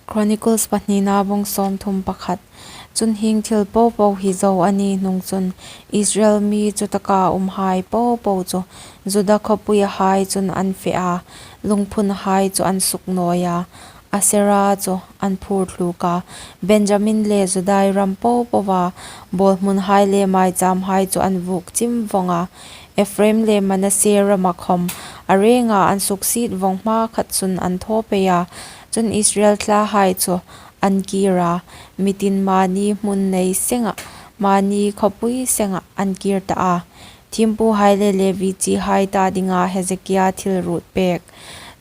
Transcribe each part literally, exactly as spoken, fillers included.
Chronicles pahnina bung sawmthum pakhat. Chun hieng thil popo hi zo a ni hnung chun Israel mi chutaka umhai popo chu Juda khawpuihai chun an fe a, lungphunhai chu an suknawi a, Asera chu an phurthluk a, Benjamin le Judai ram popoa bawlhmunhai le maichamhai chu an vuk chim vawng a, Ephraim le Manasseh rama khawm a renga an suksiet vawng hma khat chun an thaw pei a. Chun Israel thlahai chu an kir a, mitin mani hmun nei sengah, mani khawpui sengah an kir ta a. Thiempuhai le Levi chihai ta dinga Hezekia thil ruot pek.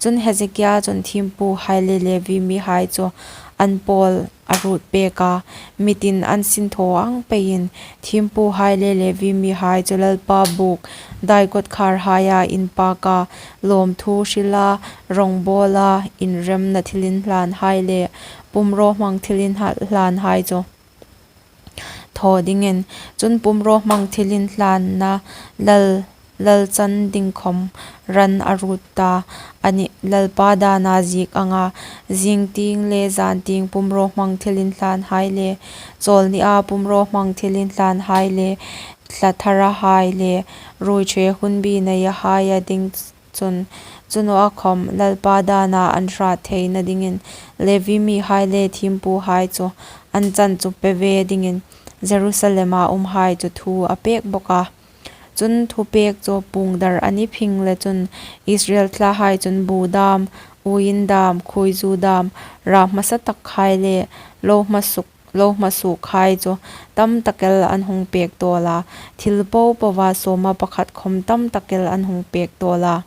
Chun Hezekia chun thiempuhai le Levi mihai chu an pawl a ruot pek a, mitin an sinthaw ang peiin, thiempuhai le Levi mihai chu Lalpa buk dai kawtkharhaia inpaka lawmthu hrila, rawngbawla, inremna thilinhlanhai le pumrawhmang thilinhlanhai chu thaw dingin, chun pumrawhmang thilinhlanna lal, lal chan ding khawm ran a ruot ta a nih, Lalpa dana ziek anga, zing tieng le zan tieng pumrawhmang thilinhlanhai le, chawlnia pumrawhmang thilinhlanhai le, thla tharahai le, ruoiṭhe hunbi neihaia ding chun, chu nawa khawm Lalpa dana an hrat theina dingin, Levi mihai le thiempuhai chu an chan chu pe ve dingin, Jerusalema umhai chu thu a pek bawk a. Chun thupek chu pungdar a ni phing le chun Israel thlahai chun bu dam, uoin dam, khuoizu dam, ra hmasa takhai le lo hmasuk, lo hmasukhai chu tam tak el an hung pek tawl a, thil popoa sawma pakhat khawm tam tak el an hung pek tawl a.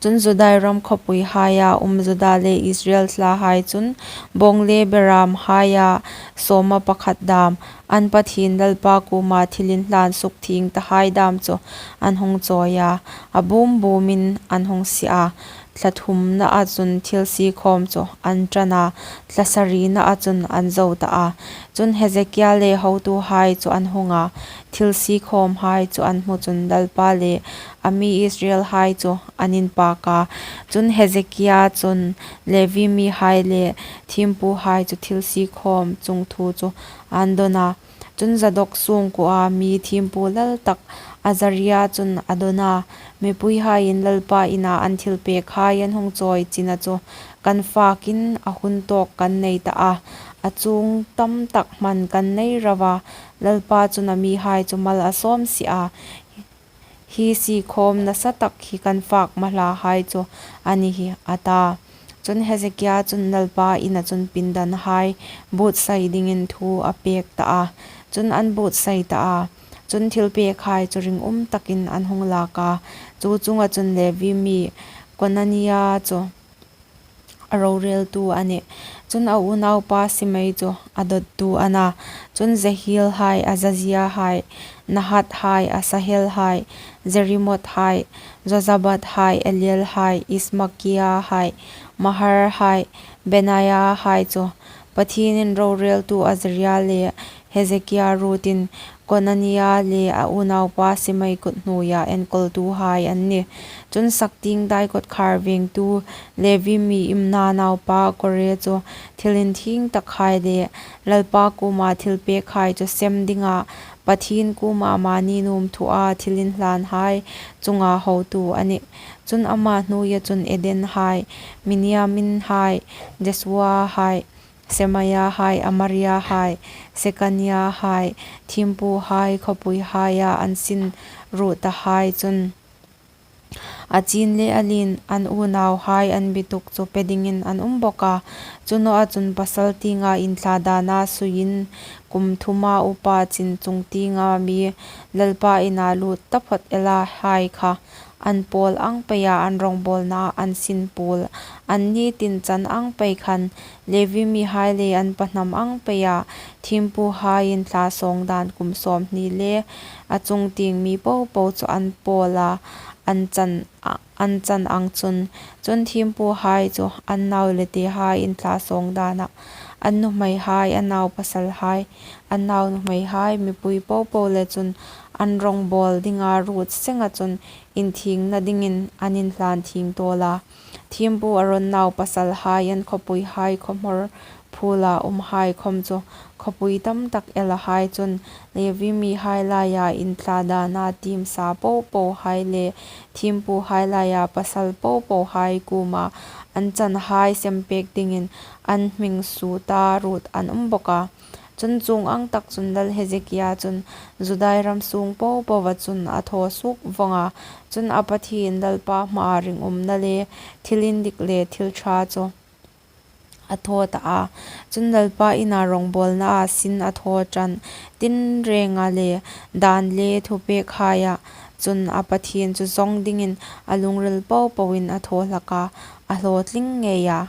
Chun Judai ram khawpuihaia um Juda le Israel thlahai chun bawng le beramhaia sawma pakhat dam, an Pathien Lalpa kuoma thilinhlan sukthieng tahai dam chu an hung chawi a, a bum bumin an hung sie a. Thla thumnaa chun thil sie khawm chu an ṭan a, thla sarinaa chun an zo ta a. Chun Hezekia le hotuhai chu an hung a, thil sie khawmhai chu an hmu chun Lalpa le a mi Israelhai chu an inpak a. Chun Hezekia chun Levi mihai le thiempuhai chu thil sie khawm chungthu chu an dawn a. Chun Zadok sungkuoa mi thiempu lal tak Azaria chun a dawn a, mipuihaiin Lalpa ina an thilpekhai an hung chawi china chu kan fakin a hun tawk kan nei ta a, a chuong tam tak hman kan nei ro a, Lalpa chun a mihai chu mal a sawm si a, hi sie khawm nasa tak hi kan fak mahlahai chu a ni hi, a ta. Chun Hezekia chun Lalpa ina chun pindanhai buotsai dingin thu a pek ta a. Chun an buotsai ta a. Chun thilpekhai chu ringum takin an hung lak a. Chu chunga chun Levi mi Konania chu a roreltu a nih. Chun a unaupa Simei chu a dawttu a na. Chun Jehielhai, Azaziahai, Nahathai, Asahelhai, Jerimothai, Jozabadhai, Elielhai, Ismakiahai, Maharhai, Benaiahai chu Pathienin roreltu Azaria le Hezekia ruotin Konania le a unaupa Simei kut hnuoia enkawltuhai an nih. Chun saktieng dai kawtkhar vengtu Levi mi Imna naupa Kore chu thil inthieng takhai le Lalpa kuoma thilpekhai chu sem dinga Pathien kuoma mani nuom thua thilinhlanhai chunga hotu a nih. Chun ama hnuoia chun Edenhai, Miniaminhai, Jesuahai, Semaiahai, Amariahai, Sekaniahai, thiempuhai khawpuihaia an sin ruot tahai chun a chin le a lien an unauhai an bituk chu pe dingin an um bawk a. Chu nawa chun pasal tienga inthlada na suiin kum thuma upa chin chungtienga mi Lalpa ina lut taphawt elahai kha an pawl ang peia an rawngbawlna an sin puol an nitin chan ang pei khan Levi mihai le an pahnam ang peia thiempuhaiin thla sawng dan kum sawmhni le a chungtieng mi popo chu an pawl a, an chan, an chan ang chun. Chun thiempuhai chu an nau le tehaiin thla sawng dana an nuhmeihai, an nau pasalhai, an nau nuhmeihai, mipui popo le chun an rawngbawl dinga ruot senga chun inthiengna dingin an inhlan thieng tawl a. Thiempu Aron naupasalhai an khawpuihai khawhmawr phûla umhai khawm chu, khawpui tamtak elahai chun, Levi mihai laia inthla dâna tiem sa po pohai le thiempuhai laia pasal po pohai kuoma an chanhai sempêk dingin an hming suota ruot an um bawk a. Chun, chuong ang tak chun Lal Hezekia chun Juda ram sûng po poa chun a thaw suok vawng a; chun, a Pathien Lalpa hmaa ringumna le thil indik le thil ṭha chu a thaw ta a. Chun, Lalpa ina rawngbâwlnaa sin a thaw ṭan, tinrênga le dân le thupêkhaiah chun a Pathien chu zawng dingin a lungril po poin a thaw hlak a, a hlawtling ngei a.